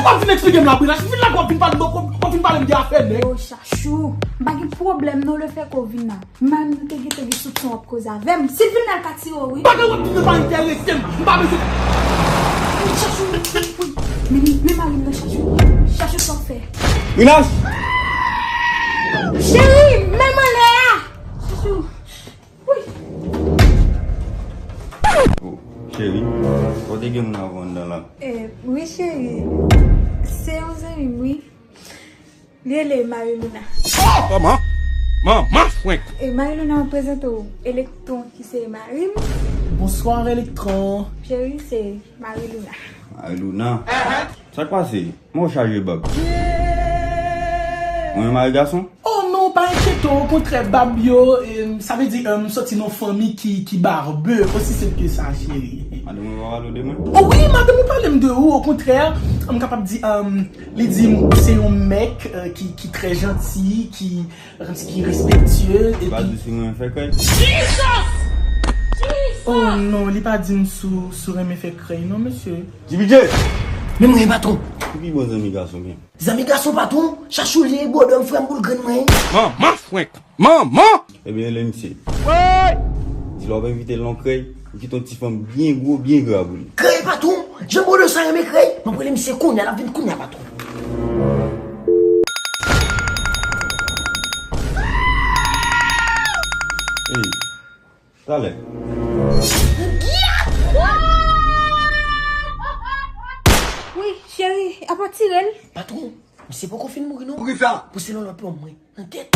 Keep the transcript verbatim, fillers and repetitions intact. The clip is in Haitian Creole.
W ap vin eksplike m la, Brinas. Vin la, w ap vin pale m, w ap vin pale m de afè nèg. Yo, Chachou, m pa gen pwoblèm non, lefètke w vin la. Mari m te gentan gen soupson w ap koze avè m. Si l vin la, l ka tire w, wi. Bagay w ap di m nan pa enterese m. M pa bezwen. Chachou, wi. Men, men mari m nan, Chachou. Chachou, sa w fè? Brinas! Cheri, men m anlè a! Chachou. Wi. Oh, cheri, ou te gen moun avè w anndan la? Eh, wi, cheri. Se yon zanmi m, wi. Li rele Mariluna. Oh, kòman? Manman frenk! E Mariluna, mwen prezante w Elektwon ki se mari m. Bonswa, Elektwon. Cheri, se Mariluna. Mariluna? Sa k pase? Mwen chaje bab. Mwen mari gason? Oh non, pa enkyete w, okontrè, bab yo, em, sa vle di, em, m soti nan fanmi ki, ki barbe, osi senp ke sa, cheri. Madanm mwen pa pale w de mwen? Oh wi, madanm ou pale m de ou, okontrè, m kapab di, em, li di m ou se yon mèg, eh, ki, ki trè janti, ki, ki respektye, epi. Li pa di w si mwen fè krèy? Jesus! Jesus! Oh non, li pa di m si w, si w renmen fè krèy non, mesye. J P J! Men mwen, patwon. Ki pi bon zanmi gason gen? Zanmi gason, patwon, Chachou li ye, bwòdè m, frè m, boul grenn mwen. Manman frenk! Manman! Ebyen, rele misye. Di l w ap envite l nan krèy, ou kite yon ti fanm byen gwo, byen gra pou li. Krèy, patwon? Jan bwòdè sa renmen krèy? M ap rele misye kounye a, l ap vin kounye a, patwon. Ey, talè. Wi, cheri, apa tire l? Patwon, misye poko fin mouri non. Poukisa? Pouse l yon lòt lòm mwen nan tèt.